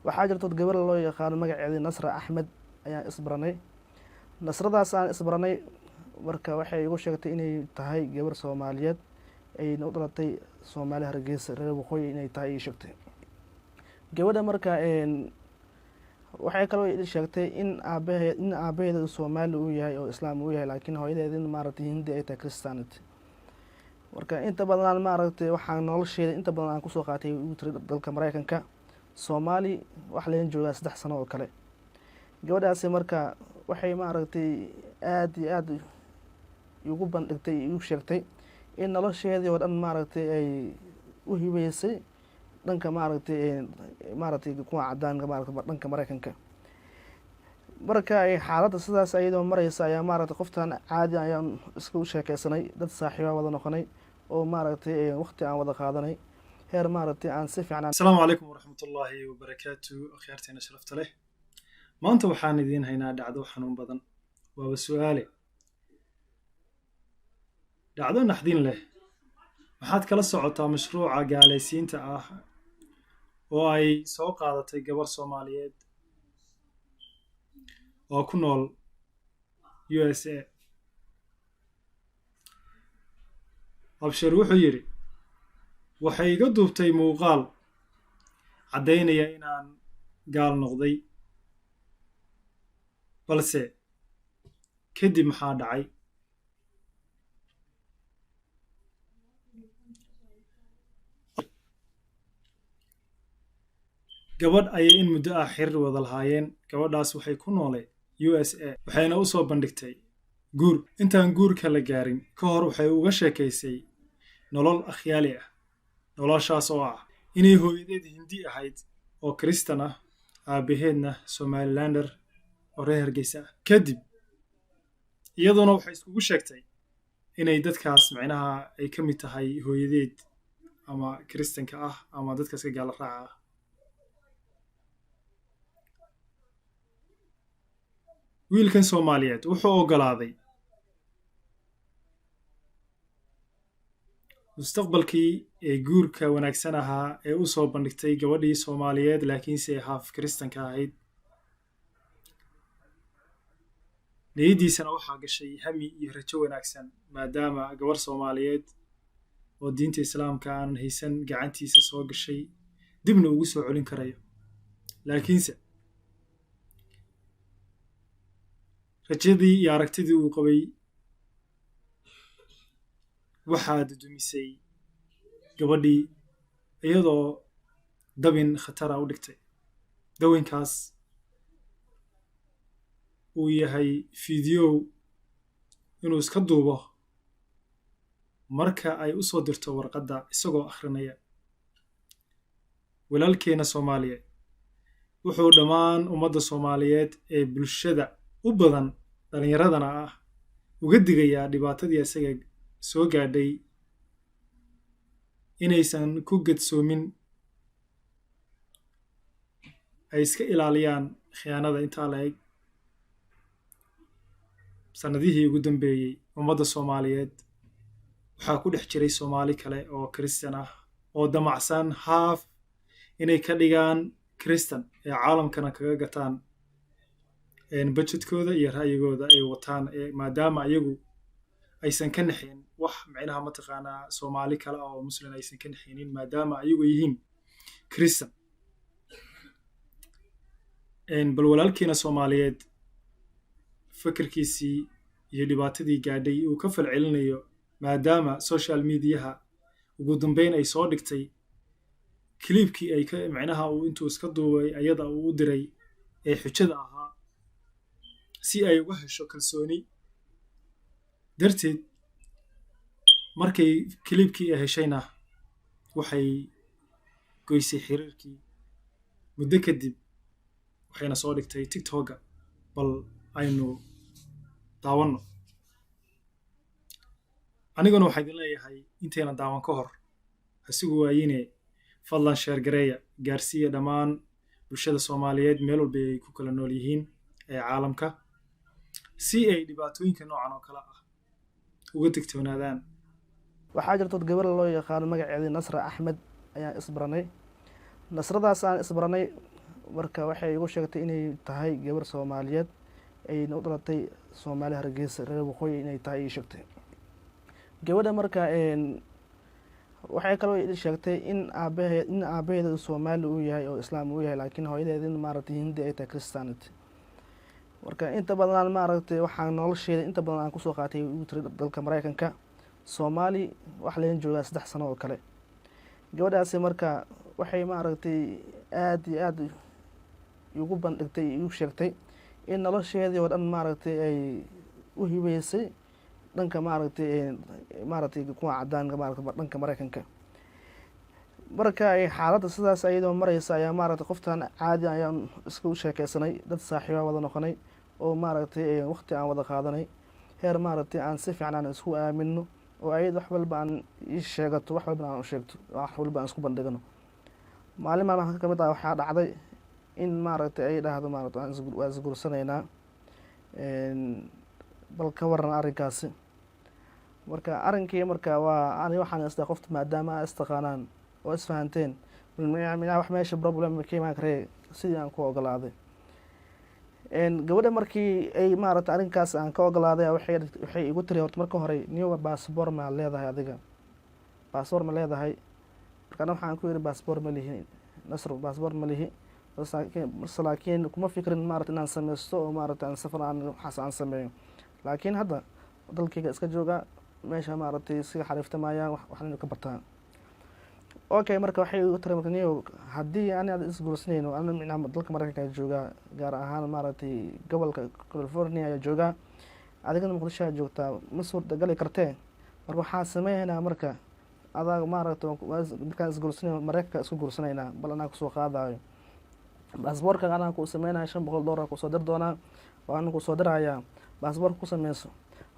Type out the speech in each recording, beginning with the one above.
Waxaa jirto gabar loo yaqaano magaceedii Nasra Axmed ayaan isbaranay. Nasradaas aan isbaranay, marka waxay igu sheegtay inay tahay gabar Soomaaliyeed, ayna u dhalatay Soomaali, Hargeysa, reer waqooyi inay tahay ii sheegtay gabadha. Marka waxay kaloo sheegtay in aabaheeda Soomaali uu yahay oo Islaam uu yahay, laakiin hooyadeeda maaragtay Hindi ay tahay, Christianity. Marka inta badan maaragtay waxaan nolosheeda inta badan aan kusoo qaatay, ugu tiri, dalka Mareykanka. Soomaali wax laga joogaa 3 sano oo kale. Gabadhaasi marka waxay maaragtay aada iyo aada igu bandhigtay, igu sheegtay in nolosheedii oo dhan maaragtay ay u hibeysay dhanka maaragtay kuwa cadaanka, maaragtay dhanka Mareykanka. Marka ay xaaladda sidaas ayadoo mareysa ayaa maaragtay qoftan caadi ayaan isku sheekeysanay, dad saaxiiba wada noqonay oo maaragtay waqti aan wada qaadanay, heer maaragtay aan si fiican. Asalaamu calaykum waraxmatullaahi wabarakaatu. Akhyaarteena sharafta leh, maanta waxaan idiin haynaa dhacdo xanuun badan. Waaba su'aale, dhacdo naxdin leh. Maxaad kala socotaa mashruuca gaalaysiinta ah oo ay soo qaadatay gabar Soomaaliyeed oo ku nool USA? Abshir wuxuu yidhi, waxay iga duubtay muuqaal caddaynaya inaan gaal noqday, balse kadib maxaa dhacay? Gabadh ayay in muddo ah xiriir wada lahaayeen. Gabadhaas waxay ku nooleed USA, waxayna u soo bandhigtay guur. Intaan guurka la gaarin ka hor, waxay uga sheekaysay nolol akhyaali ah, noloshaas oo ah inay hooyadeed Hindi ahayd oo Kiristan ah, aabbaheedna Somalilander oo reer Hargeysa ah. Kadib iyaduna waxay iskugu sheegtay inay dadkaas micnaha ay ka mid tahay hooyadeed ama Kiristanka ah ama dadkaas ka gaala raaca ah. Wiilkan Soomaaliyeed wuxuu oggolaaday mustaqbalkii ee guurka wanaagsan ahaa ee u soo bandhigtay gabadhii Soomaaliyeed, laakiinse haaf Kiristanka ahayd. Niyaddiisana waxaa gashay hami iyo rajo wanaagsan, maadaama gabarh Soomaaliyeed oo diinta Islaamka aanan haysan gacantiisa soo gashay, dibna ugu soo celin karayo. Laakiinse rajadii iyo aragtidii uu qabay waxaa dudumisay gabadhii, iyadoo dabin khatara u dhigtay. Dawinkaas uu yahay fiidiyow inuu iska duubo marka ay u soo dirto warqadda isagoo akhrinaya. Walaalkeena Soomaaliyeed wuxuu dhammaan ummadda Soomaaliyeed ee bulshada u badan dhallinyaradana ah uga digayaa dhibaatadii isaga soo gaadhay inaysan ku gadsoomin, ay iska ilaaliyaan khiyaanada intaa la eg. Sannadihii ugu dambeeyey ummadda Soomaaliyeed waxaa ku dhex jiray Soomaali kale oo Kiristan ah oo damacsan haaf inay ka dhigaan Kiristan ee caalamkana kaga gataan budgetkooda iyo ra'yigooda ay wataan, maadaama iyagu aysan ka naxin wax micnaha mataqaanaa Soomaali kale oo Muslim aysan ka naxinin, maadaama iyagu yihiin Kiristan. Bal walaalkiina Soomaaliyeed fikirkiisii iyo dhibaatadii gaadhay uu ka falcelinayo, maadaama social mediaha ugu dambeyn ay soo dhigtay kiliibkii ay ka micnaha uu intuu iska duubay ayada uu u diray ee xujada ahaa, si ay uga hesho kalsooni darteed. Markay kiliibkii ay heshayna, waxay goysay xiriirkii muddo kadib, waxayna soo dhigtay TikToka. Bal aynu daawanno. Aniguna waxaa idin leeyahay, intayna daawan ka hor hasigu waayine, fadlan share gareeya, gaarsiiya dhammaan bulshada Soomaaliyeed meel walba ay ku kala nool yihiin ee caalamka, si ay dhibaatooyinka noocan oo kale ah uga digtoonaadaan. Waxaa jirto gabar loo yaqaano magaceedii Nasra Axmed ayaan isbaranay. Nasradaas aan isbaranay, Marka waxay igu sheegtay inay tahay gabar Soomaaliyeed, ayna u dhalatay Soomaali Hargeysa, reer waqooyi inay tahay ii sheegtay gabadha. Marka waxay kaloo sheegtay in aabaheeda Soomaali uu yahay oo Islaam uu yahay, laakiin hooyadeeda maaragtay Hindi ay tahay, Christianity. Marka inta badan maaragtay waxaan nolosheeda inta badan aan kusoo qaatay, ugu tiri, dalka Mareykanka. Soomaali wax laga joogaa 3 sano oo kale. Gabadhaasi marka waxay maaragtay aada iyo aada igu bandhigtay, igu sheegtay in nolosheedii oo dhan maaragtay ay u hibeysay dhanka maaragtay kuwa cadaanka, maaragtay dhanka Mareykanka. Marka ay xaaladda sidaas ayadoo mareysa ayaa maaragtay qoftan caadi ayaan isku sheekeysanay, dad saaxiiba wada noqonay oo maaragtay waqti aan wada qaadanay, heer maaragtay aan si fiican aan isku aamino oo ayad wax walba aan ii sheegato, wax walba aan u sheegto, wax walba aan isku bandhigno. Maalin maalmaha kamid ah waxaa dhacday in maaragtay ay dhahdo, maaragtay, "Waan isguursanaynaa, bal ka waran arrinkaasi?" Marka arrinkii marka waa ani waxaan isdaa qofta maadaama aa istaqaanaan oo isfahanteen, minaa wax meesha problem ka imaan karee, sidii aan ku ogolaaday gabadha. Markii ay maaragtay arrinkaas aan ka ogolaaday, waxay igu tiri, "Horta marka hore niyowa baasboor ma leedahay adiga? Baasboor ma leedahay?" Marka ana waxaan ku yidhi, "Baasboor ma lihi, Nasr, baasboor ma lihi." Balse laakiin kuma fikrin maarata inaan sameysto oo maarata aan safar aan waxaas aan sameeyo, laakiin hadda dalkayga iska jooga, meesha maaragtay iskaga xariiftamayaan, waxna ka bartaan. Okay, marka waxay igu tiri, "Marka niyow haddii ani aad isguursanayno, ana micnaha dalka Mareykanka joogaa, gaar ahaan maaragtay gobolka California ayaa joogaa, adigana Muqdisho ayaa joogtaa, ma suurtagali kartee. Marka waxaa sameynaa, marka adaa maaragtay markaan isguursanayno Mareykanka isku guursanaynaa, bal anaa kusoo qaadayo, baasboorka anaa kuu sameynaya, $500 kusoo dir doonaa, waana kusoo dirayaa, baasboorka ku sameyso.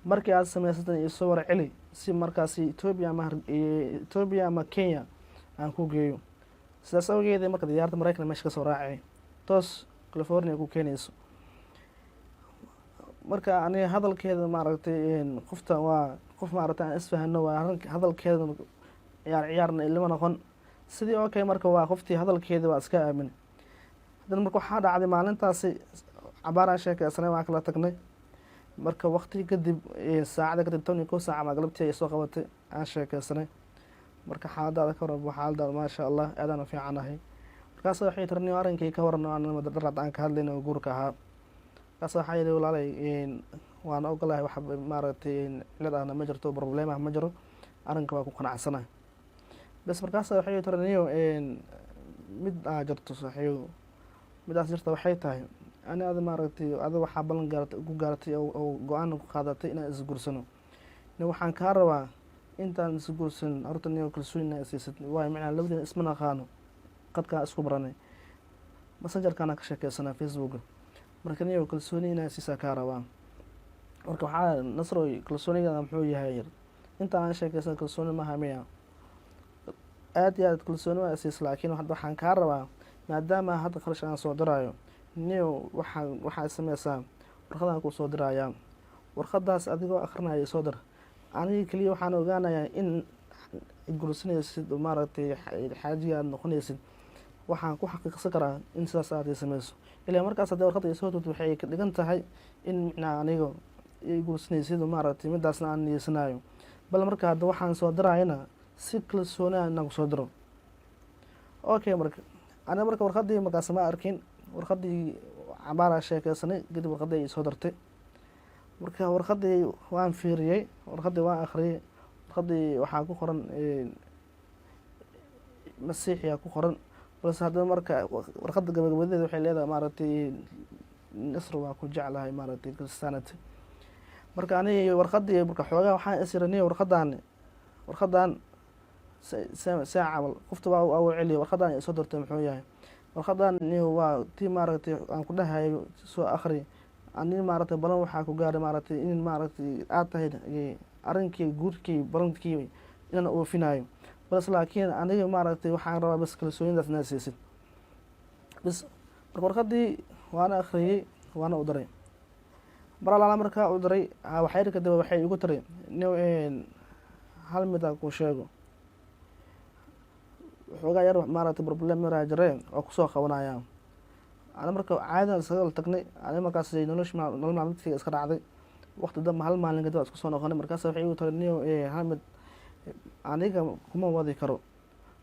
Markii aad samaysatan isoo war celi, si markaasi Etoobiya ama Kenya aan ku geeyo." Sidaas awgeeda marka diyaaradda Mareykan meesha kasoo raacay, toos California ku keenayso. Marka aniga hadalkeeda maaragtay qofta waa qof maaragtay aan isfahano, waa hadalkeeda ciyaar ciyaarna ilama noqon sidii. Okay, marka waa qoftii hadalkeeda waa iska aamin. Haddana marka waxaa dhacday maalintaasi cabaaraan sheekeysanay, waan kala tagnay. Marka waqti kadib, saacada kadib, 11 saac ama galabtii ay soo qabatay, aan sheekeysanay. "Marka xaaladaada ka waran?" "Xaaladaada maasha Allah, aadaan u fiicanahay." Markaas waxay tiri, "Niyo arrinkii ka waran aan daraad aan ka hadlayna oo guurka ahaa?" Markaas waxaa yidhi, "Walaalay, waan ogolahay, wax maaragtay cilad ahna ma jirto, problem ah ma jiro, arrinka waa ku qanacsanahay bes." Markaas waxay tiri, "Niyo mid aa jirto saaxiibo, midaas jirta waxay tahay ani ada maaragtay ada waxaa ballan gaaratay ku gaaratay oo go-aan ku qaadatay inaan isguursano. Ni waxaan kaa rabaa intaan isguursan horta niyo kalsooni inaa isiisad, waayo macnaa labadiina isma naqaano, qadkaa isku baranay, Messengerkaana ka sheekeysanaa, Facebooka. Marka niyo kalsooni inaa siisaa kaa rabaa." Marka waxaa, "Nasroy, kalsoonigada muxuu yahay? Inta aan sheekeysan kalsooni maha miya?" "Aad iyo aad kalsooni waa isiis, laakiin hadda waxaan kaa rabaa maadaama hadda kharash aan soo diraayo, niyo waxaa sameysaa, warqadaan kuu soo dirayaa, warqadaas adigoo akrinaya soo dir. Aniga keliya waxaan ogaanayaa in guursanaysid, maaragtay xaajiga aad noqonaysid. Waxaan ku xaqiiqsan karaa in sidaas aad sameyso ilaa markaas haddii warqadda isoo turto, waxay ka dhigan tahay in micnaa aniga guursanaysid, maaragtay midaasna aan niyeysanayo. Bal marka hadda waxaan soo dirayana si kalsooni ah inaan kusoo diro." Okay, marka aniga marka warqadii markaas ma arkin. Warqadii cabaaraa sheekeysanay kadib warqadii ay soo dirtay. Marka warqadii waan fiiriyey, warqadii waan akhriyey. Warqadii waxaa ku qoran Masiixiya ku qoran, balse haddana marka warqadda gabagabadeeda waxay leedahay, maaragtay, "Nasr, waa ku jeclahay, maaragtay Christianity." Marka aniga warqadii marka xoogaa waxaan is iri, niyo warqadan see camal qofta waa u celiya, warqadan ay soo dirtay muxuu yahay? "Warqadan niyo waa tii maaragtay aan ku dhahayo soo akhri. Ani maaragtay balan waxaa ku gaaray maaragtay in maaragtay aad tahay arrinkii guurkii balankii inaan oofinayo, balse laakiin aniga maaragtay waxaan rabaa bas kalsoonidaas inaad siisid bas." Marka warqadii waana akhriyey, waana u diray. Mar alaala markaa u diray, waxyar kadib waxay igu tiri, "Niyo hal mid aan kuu sheego, waxoogaa yar maaragtay problem yaraa jire, waa kusoo qabanayaa." Ana marka caadian iskaga tagnay. Ani markaas nolosh nolol maalmeedkayga iska dhacday. Waqti dambe, hal maalin kadib, isku soo noqonay. Markaas waxay igu tiri, "Niyo Hamid, aniga kuma wadi karo.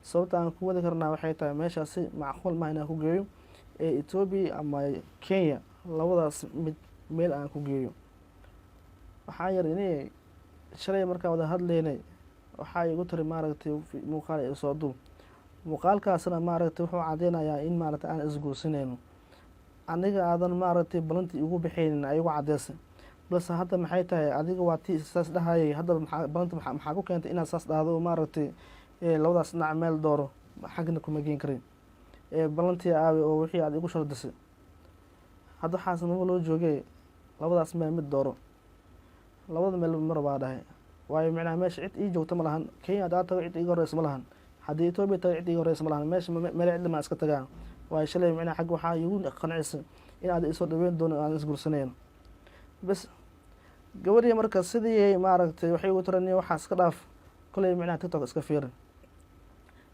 Sababta aan ku wadi karnaa waxay tahay meeshaasi macquul maha inaan ku geeyo ee Etoobiya ama Kenya, labadaas mid meel aan ku geeyo." Waxaa yar ini shalay markaan wada hadlaynay waxaa igu tiri, maaragtay, muuqaal isoo duub. Muuqaalkaasna, maaragtay, wuxuu cadeynayaa in, maaragtay, aan isguursanayno. Aniga aadan, maaragtay, balantii igu bixaynin ay igu cadeysay. Balse hadda maxay tahay? Adiga waa tii saas dhahayay. Haddaba maxaa balanta maxaa ku keentay inaad saas dhahdo? Maaragtay, labadaas dhinac meel dooro, xagna kuma geen karin. Balantii aawe oo wixii aad igu shardisay? Hadda waxaas maba loo joogay. Labadaas meel mid dooro." Labada meel mar baa dhahay, waayo micnaha meesha cid ii joogta ma lahan. Kenya haddaa tago, cid iiga horeysa ma lahan. Haddii Etoobiya tago, cid iiga horeysa ma lahan. Meesha meel cidla maa iska tagaa? Waayo shalay micnaha xagga waxaa iigu qancisay in aad isoo dhaweyn doono, aan isguursanayno bas. Gabadhii marka sidii, maaragtay, waxay igu tiri, "Waxaa iska dhaaf, koley micnaha TikTok iska fiirin."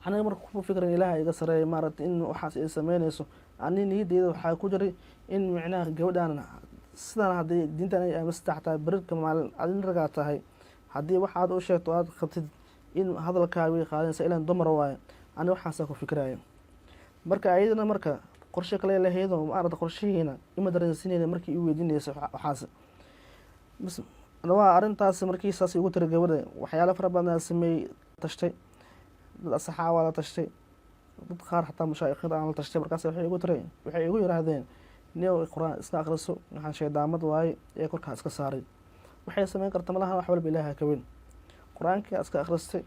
Aniga marka kuma fikrin, Ilaaha iga sareeya, maaragtay, in waxaas ay sameynayso. Ani niyadeyda waxaa ku jiray in micnaha gabadhan sidan haddii diintan ay aaminsanta, xataa berirka maalin adin ragaa tahay, haddii wax aad u sheegto aad qabtid, in hadalkaaga qaadanaysa, ilan dumar waaye. Ani waxaasaa ku fikiraya. Marka ayadana marka qorshe kale lahaydoo, maarata, qorshihiina ima dareensinayna markii i weydiinaysa waxaas. Bas waa arrintaas. Markii saas igu tiri gabadha, waxyaalo fara badan sameeyey, tashtay dad asxaabaa la tashtay, dad qaar xataa mashaa'ikhada aan la tashtay. Markaas waxay igu tiri, waxay igu yiraahdeen, "Niyow, Qur-aan iska akhriso, waxaan shaydaamad waaye ee korkaa iska saaray. Waxay sameyn karta malaha, wax walba Ilaaha ka weyn." Qur-aankii iska akhristay,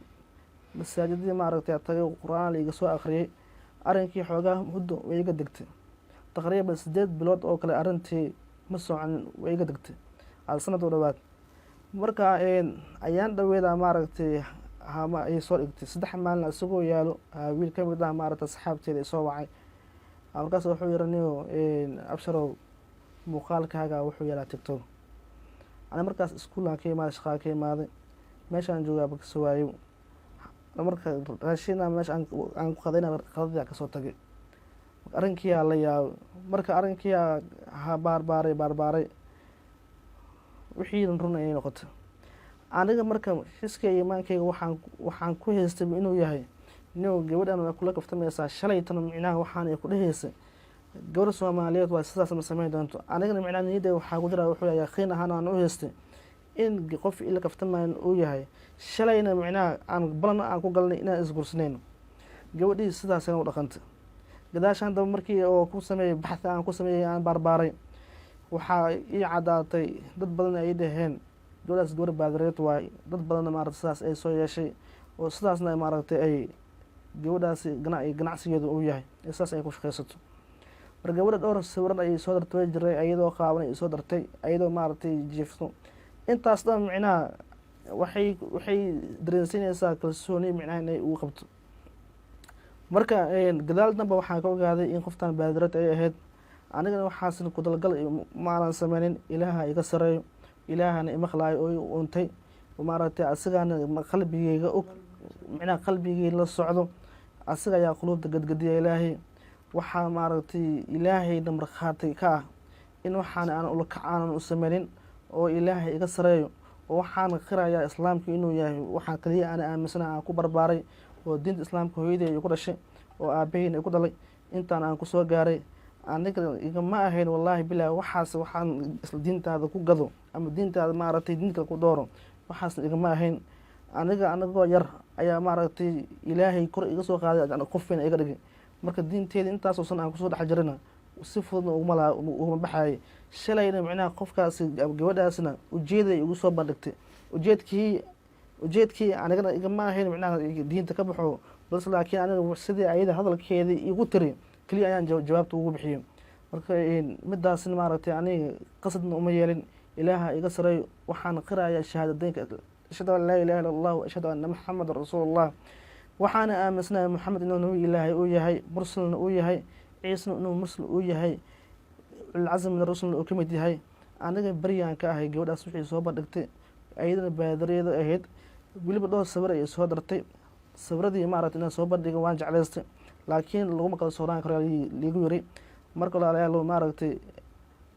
masaajidii, maaragtay, tagay, Qur-aan la iga soo akhriyey. Arrinkii xoogaa muddo way iga degtay, taqriiban 8 bilood oo kale arrintii ma soconin, way iga degtay sanad u dhawaad. Marka ayaan dhaweeda, maaragtay, hama ay soo dhigtay 3 maalin isagoo yaalo, wiil ka mid ah, maaragtay, asxaabteeda isoo wacay. Markaas wuxuu yiri, "Niyo Absharow, muuqaalkaaga wuxuu yaalaa TikTok." Ani markaas iskuulaan ka imaaday, shaqaa ka imaaday, meeshaan joogaaba kasoo waayay. Marka raashina meesha aan ku qadayna, qadadii kasoo tagay. Arrinkiyaa la yaabay. Marka arrinkiyaa ha baarbaaray, baarbaaray, wixiina run ayay noqotay. Aniga marka xiska iyo imaankayga waxaan ku haystay inuu yahay, nio gabadhan way kula kaftamaysaa, shalaytana micnaha waxaan ay ku dhehaysay gabadha Soomaaliyeed waa sidaas, ma sameyn doonto. Anigana micnaha niyadda waxaa ku jira wuxuu yahay yaqiin ahaan aan u haystay in qof ila kaftamayan uu yahay, shalayna micnaha aan balan aan ku galnay inaan isgursanayno. Gabadhii sidaasina u dhaqantay. Gadaashaan daba markii oo ku sameeyey baxthi, aan ku sameeyey, aan baarbaaray, waxaa ii caddaatay dad badan ay dhaheen gabadhaas gabar baadireed waay. Dad badanna, maaragtay, sidaas ay soo yeeshay oo sidaasna, maaragtay, ay gabadhaasi ganacsigeedu uu yahay ee sidaas ay ku shaqaysato. Marka gabadha dhowr sawiran ayay soo dartay, way jiray ayadoo qaaban ay soo dartay, ayadoo, maaragtay, jiifto. Intaas dhan micnaha waxay dareensiinaysaa kalsooni micnaha inay ugu qabto. Marka gadaal damba waxaan ka ogaaday in qoftan baadirad ay ahayd. Anigana waxaasna ku dalgal maanan sameynin. Ilaaha iga sareeyo, Ilaahana imaqlaayo oo i untay, maaragtay, asigaana qalbigeyga og, micnaha qalbigey la socdo. Asiga ayaa quluubta gadgadiya. Ilaahay waxaa, maaragtay, Ilaahayna markhaati ka ah in waxaan aan ulakac aanan u sameynin oo Ilaahay iga sareeyo. Oo waxaan qirayaa Islaamka inuu yahay waxaan kaliya ana aaminsana, aan ku barbaaray, oo diinta Islaamka hooyaday igu dhashay oo aabaheyna igu dhalay, intaan aan kusoo gaaray. Aniga igama ahayn, wallaahi bilahi, waxaas waxaan isla diintaada ku gado ama diintaada, maaragtay, diin kale ku dooro, waxaasna igama ahayn. Aniga anigoo yar ayaa, maaragtay, Ilaahay kor iga soo qaaday, qofina iga dhigay. Marka diinteeda intaasoo san aan kusoo dhex jirina si fududna uguma baxayay. Shalayna micnaha qofkaasi, gabadhaasna ujeeday igu soo bandhigtay. Ujeedkii anigana igama ahayn micnaha diinta ka baxo, balse laakiin aniga sidii ayada hadalkeedii igu tiri keliya ayaan jawaabta ugu bixiyey. Marka midaasna, maaragtay, aniga qasadna uma yeelin. Ilaaha iga sareeyo. Waxaan qirayaa shahaadadeynka, ashhadu an laa ilaha illa Allah wa ashhadu anna Maxamedan rasuulullah. Waxaana aaminsanahay Maxamed inuu nabi Ilaahay uu yahay, mursalna uu yahay, Ciisna inuu mursal uu yahay, ulcazm min rusulna uu ka mid yahay. Aniga beryaan ka ahay gabadhaas wixii soo bandhigtay. Ayadana baadaryada ahayd. Weliba dhowr sawir ayay soo dartay. Sawiradii, maaragtay, inaan soo bandhiga waan jeclaystay, laakiin laguma kala sooraan karo liigu yiri. Marka walaalayaal, maaragtay,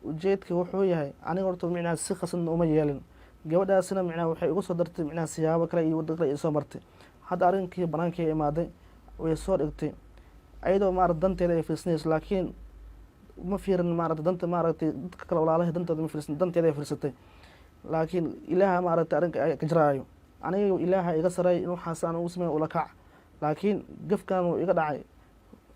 ujeedka wuxuu yahay, aniga horta micnaha si khasadna uma yeelin. Gabadhaasina micnaha waxay igu soo dartay micnaha siyaabo kale iyo waddo kale isoo martay. Hadda arrinkii banaankii imaaday, way soo dhigtay ayadoo maarata danteeda ay fiirsanayso, laakiin ma fiirin maarata danta, maaragtay, dadka kale walaalahay dantooda ma fiirsan, danteeda ay fiirsatay. Laakiin Ilaaha maaragtay arrinka ka jiraayo, aniga Ilaaha iga saray in waxaas aan ugu sameyn ula kac, laakiin gafkan wuu iga dhacay.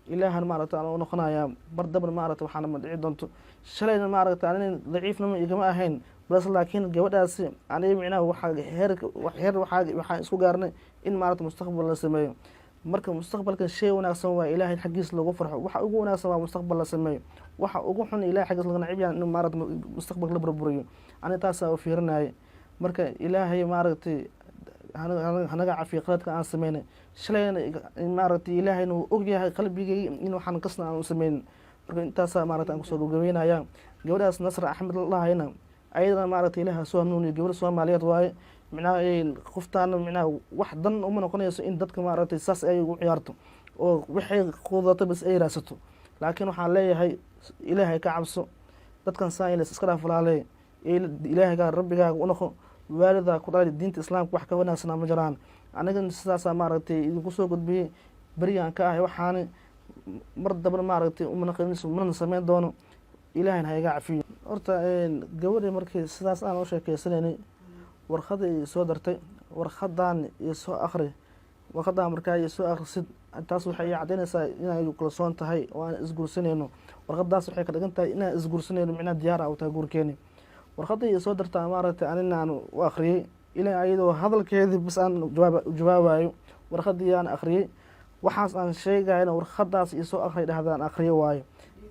Ilaahan maaragta aan u noqonayaa bar dabna, maaragta, waxaana ma dhici doonto. Shalayna maaragta anin daciifnimo igama ahayn bas, laakiin gabadhaasi aniga micnaha waxaa heer heer waxaa waxaan isku gaarnay in maaragta mustaqbal la sameeyo. Marka mustaqbalkan shay wanaagsan waa Ilaahay xaggiis lagu farxo. Waxa ugu wanaagsan waa mustaqbal la sameeyo. Waxa ugu xun Ilahay xaggiis laga nacib yahay in maaragta mustaqbalka la burburiyo. Aniga taasaa u fiirinayay. Marka Ilaahay maaragtay hanaga cafiyo qaladka aan sameynay shalayna. Maaragtay, Ilaahayna wuu og yahay qalbigay in waxaan kasna aan u sameynin. Marka intaasaa maaragta aan kusoo gabagabeynaya. Gabadhaas Nasra Axmed la dhahayna, ayadana maaragtay Ilaah soo hanuuniyo. Gabadha Soomaaliyeed waaye. Micnaha qoftaana micnaha wax dan uma noqonayso in dadka maaragtay saas ay ugu ciyaarto oo waxay quudato bas ay raadsato. Laakiin waxaan leeyahay, Ilaahay ka cabso, dadkan saa iska dhaaf walaaley. Ilaahaygaa rabbigaaga u noqo, waalidaa ku dhalay. Diinta Islaamka wax ka wanaagsanaa ma jiraan. Aniga sidaasaa maaragtay idinku soo gudbiyey, berigaan ka ahay. Waxaani mar dambana maaragtay umanaqinayso, mana sameyn doono. Ilaahayna ha iga cafiyo. Horta gabadhii markii sidaas aan u sheekeysanaynay, warqada i soo dartay, warqadan iyo soo akri, warqadan markaa iyo soo akrisid, taas waxay ii caddaynaysaa inay kalsoon tahay oo aan isguursanayno. Warqadaas waxay ka dhigan tahay inaan isguursanayno, micnaha diyaar a u tahay guurkeeni. Warqadii i soo dartaa maaragtay anina aan u akhriyey, ilaa ayadoo hadalkeedii bas aan jawaab jawaabayo. Warqadii aan akhriyey, waxaas aan sheegayna warqadaas isoo akhri dhahdaan akhriyo waayo.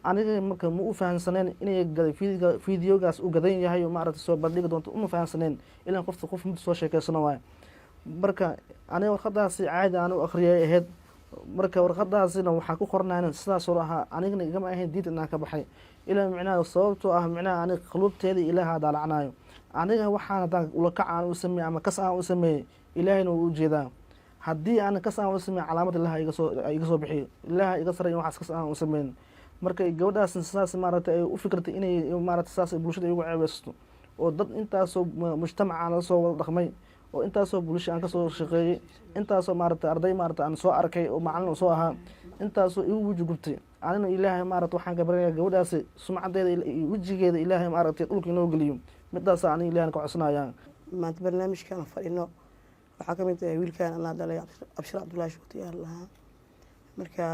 Aniga marka ma u fahansaneen inay videogaas u gadan yahay oo maaragtay soo bandhigi doonto. Uma fahansaneen, ilaan qofta qof mid soo sheekeysano waayo. Marka aniga warqadaasi caadi aan u akhriyay ahayd. Marka warqadaasina waxaa ku qornayn sidaas oo ahaa. Anigana igama ahayn diinta inaan ka baxay, ilaa micnaha sababtoo ah micnaha aniga qaluubteeda Ilaaha daalacnayo. Aniga waxaan haddaan ulakac aan u sameeyey ama kas aan u sameeyey, Ilaahayna wuu ujeedaa. Haddii aan kas aan u sameeyey, calaamad Ilaha iga soo bixiyo. Ilaaha iga saray in waxaas kas aan u sameyn. Marka gabadhaas sidaas maaragtay ay u fikirtay inay maaragtay sidaas bulshada igu ceebeysato, oo dad intaasoo mujtamac aan lasoo wada dhaqmay, oo intaasoo bulsha aan kasoo shaqeeyey, intaasoo maaragtay arday maaragtay aan soo arkay oo macalin soo ahaa, intaasoo igu weji gubtay. Anina Ilaahay maaragta waxaan ka baryaya gabadhaasi sumcadeeda iyo wejigeeda Ilaahay maaragtay dhulka inoo geliyo. Midaasa aniga Ilahan ka codsanaya. Maanta barnaamijkan fadhino waxaa kamid ah wiilkan anaa dhalay, Abshir Cabdullaahi Shuuti yaa lahaa. Marka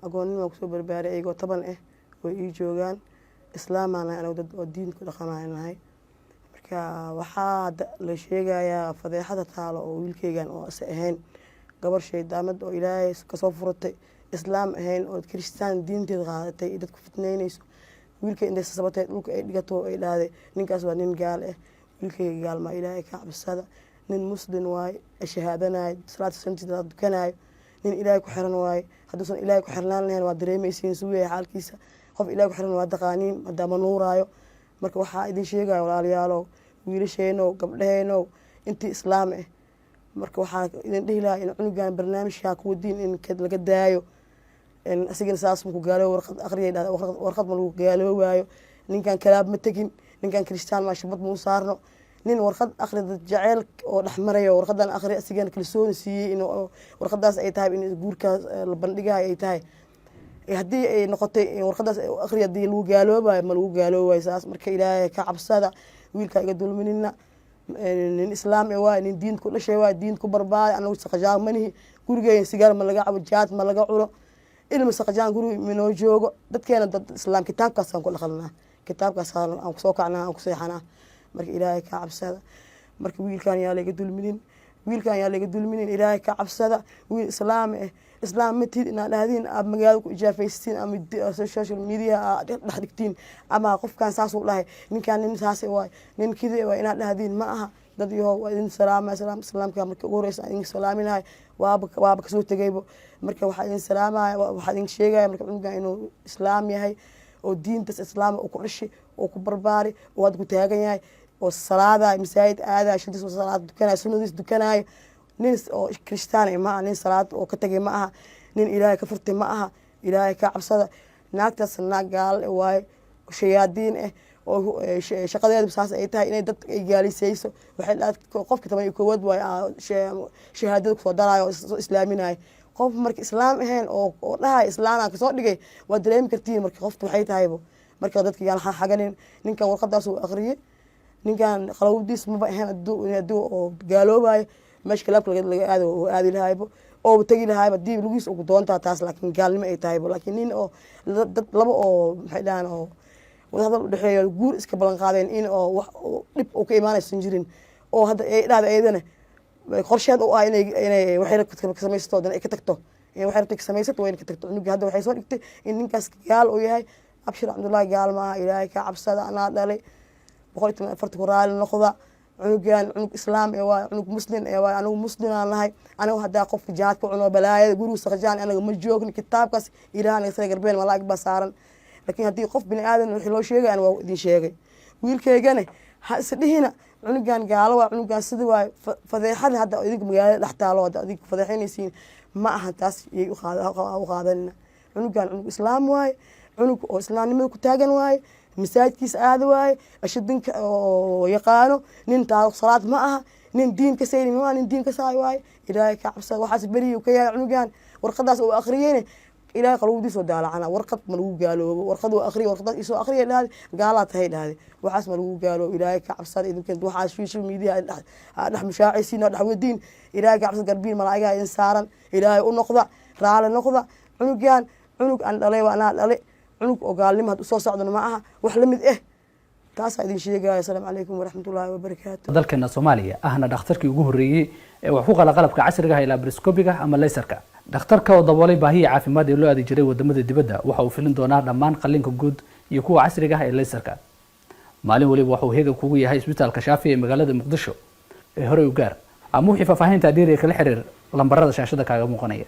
agoonnima kusoo barbaaray, ayagoo 10 ah way ii joogaan. Islaamaan nahay anagu, dad oo diin ku dhaqamaan nahay. Marka waxaa hadda la sheegayaa fadeexada taalo oo wiilkeygan oo ise ahayn gabar shaydaamad oo Ilaahay kasoo furatay, Islaam ahayn, oo Kiristaan diinteeda qaadatay iyo dadku fitneyneyso. Wiilka intay sasabatay dhulka ay dhigato, ay dhahday ninkaas waa nin gaal ah. Wiilkeyga gaalmaa, Ilaahay ka cabsada. Nin Muslim waaye, shahaadanayo, salaada shantiisa dukanayo, nin Ilaahay ku xiran waaye. Hadduusan Ilaahay ku xirnaan lahayn, waa dareemaysiin suu yahay xaalkiisa. Qof Ilahay ku xiran waa taqaaniin maadaama nuuraayo. Marka waxaa idin sheegaya, walaalayaalow, wiilasheenow, gabdhaheenow, intii Islaam ah, marka waxaa idin dhihi lahaa in cunugan barnaamijkaa kuwa diin in laga daayo. Asigana saas maku gaaloob. Warqad aqriyay dhahda, warqad ma lagu gaaloobaayo. Ninkan kalaab ma tegin, ninkan Kristaan maa, shabad ma u saarno. Nin warqad aqri, dad jaceyl oo dhex marayo, warqadan aqri, asigana kalsooni siiyey in warqadaas ay tahay in guurkaas la bandhigayo ay tahay. Haddii ay noqotay warqadaas aqri, haddii lagu gaaloobayo, ma lagu gaaloobayo saas. Marka Ilaahay ka cabsada, wiilkaa iga dulminina. Nin Islaam e waay, nin diin ku dhashay waay, diin ku barbaaray. Anagu saqajaan manihi. Gurigeena sigaar ma laga cabo, jaad ma laga cuno, ilma saqajaan guriga minoo joogo. Dadkeena dad Islaam, kitaabkaasaan ku dhaqanaa, kitaabkaas aan kusoo kacnaa, aan ku seexanaa. Marka Ilaahay ka cabsada. Marka wiilkan yaa laga dulminin, wiilkan yaa laga dulminin. Ilaahay ka cabsada. Wiil Islaam eh, Islaam ma tihid inaad dhahdiin, aad magaalada ku ijaafaysatiin ama social media aad dhex dhigtiin, ama qofkan saasuu dhahay, ninkan nin saas waay, nin kidi waay inaad dhahdiin ma aha. Dad yahow, waa idin salaamaya. Salaam islaamka marka ugu horeysa aan idin salaaminahay, waaba kasoo tegaybo. Marka waxaa idin salaamaya, waxaa idin sheegaya marka cunugan inuu Islaam yahay, oo diintaas Islaam uu ku dhashay oo ku barbaari, oo hadda ku taagan yahay, oo salaadayo, masaajid aadayo, shantiis salaad dukanayo, sunnadiis dukanayo. Nin oo Kristaan ma aha, nin salaad oo ka tegay ma aha, nin Ilaahay ka furtay ma aha. Ilaahay ka cabsada. Naagtaas naag gaal waaye, shayaadiin ah, oo shaqadeedu saas ay tahay, inay dad ay gaalisayso. Waxay qofka 11aad waaye shahaadada kusoo daraayo oo soo islaaminayo. Qof marka islaam ahayn oo dhahay islaanaan kasoo dhigay, waa dareemi kartiin marka qofta waxay tahaybo. Marka dadka yaan xaganin. Ninkan warqadaas uu akhriyey, ninkan qalawdiis maba ahayn haduu oo gaaloobayo meesha kalaabka laga aado oo aadi lahaybo oo tegi lahayba hadii lugiis ugu doontaa taas, laakiin gaalnimo ay tahaybo. Laakiin nin oo dad laba oo, maxay dhahaan, oo wadahadal udhexeeyo, guur iska ballan qaadeen, in oo wax dhib uu ka imaanaysan jirin, oo hadda ay dhahda ayadana qorsheed u ah inay waxay rabta ka samaysato, haddana ay ka tagto, inay waxay rabta ka samaysato, waa inay ka tagto. Cunuga hadda waxay soo dhigtay in ninkaas gaal uu yahay. Abshir Cabdullaahi gaal maaha. Ilaahay ka cabsada, anaa dhalay. 114 ku raali noqda. Cunugan cunug islaam ee waay, cunug muslim ee waay. Anigu muslimaan nahay. Anigu haddaa qofka jaad ku cuno, balaayada gurigu saqjaan, anaga ma joogni. Kitaabkaas Ilaah naga sare, garbeen malaa'ig baa saaran. Laakiin haddii qof bini aadan wixii loo sheegay, ana waa idin sheegay. Wiilkaygane ha is dhihina cunugan gaalo waa, cunugan sida waay. Fadeexada hadda idinka magaalada dhex taalo, hadda idinka fadeexinaysiin ma aha taas. Yay u qaadanina. Cunugan cunug islaam waaye, cunug oo islaamnimada ku taagan waaye, masaajidkiisa aada waaye, ashadinka oo yaqaano. Nin taariikh salaad ma aha, nin diin ka sayni ma aha, nin diin ka saay waaye. Ilaahay ka cabsada, waxaas beriyu ka yahay. Cunugan warqadaas uu akhriyeyne, Ilaahay qalowdiis oo daalacana. Warqad ma lagu gaaloobo. Warqad uu akhriyo, warqadaas isoo akhriya dhahde, gaalaa tahay dhahde, waxaas ma lagu gaaloobo. Ilaahay ka cabsada. Idinka waxaas social media dhex mushaacaysiin oo dhex wadiin. Ilaahay ka cabsada, garbiin malaa'igaa idin saaran. Ilaahay u noqda, raali noqda. Cunugan cunug aan dhalay waa, anaa dhale. Cunug oo gaalnimo had usoo socdona ma aha, wax lamid eh taasaa idin sheegaya. Asalaamu calaykum waraxmatullaahi wabarakaatu. Dalkeena Soomaaliya ahna dhakhtarkii ugu horreeyey ee wax ku qala qalabka casriga ah ee laparoscopiga ama laserka. Dhakhtarka oo daboolay baahiya caafimaad ee loo aadi jiray wadamada dibadda, waxa uu filin doonaa dhammaan qalliinka guud iyo kuwa casriga ah ee laserka. Maalin waliba waxa uu heegan kugu yahay Isbitaalka Shaafi ee magaalada Muqdisho. Ee horey u gaar ama wixii faahfaahinta dheeriya kala xiriir lambarada shaashada kaaga muuqanaya.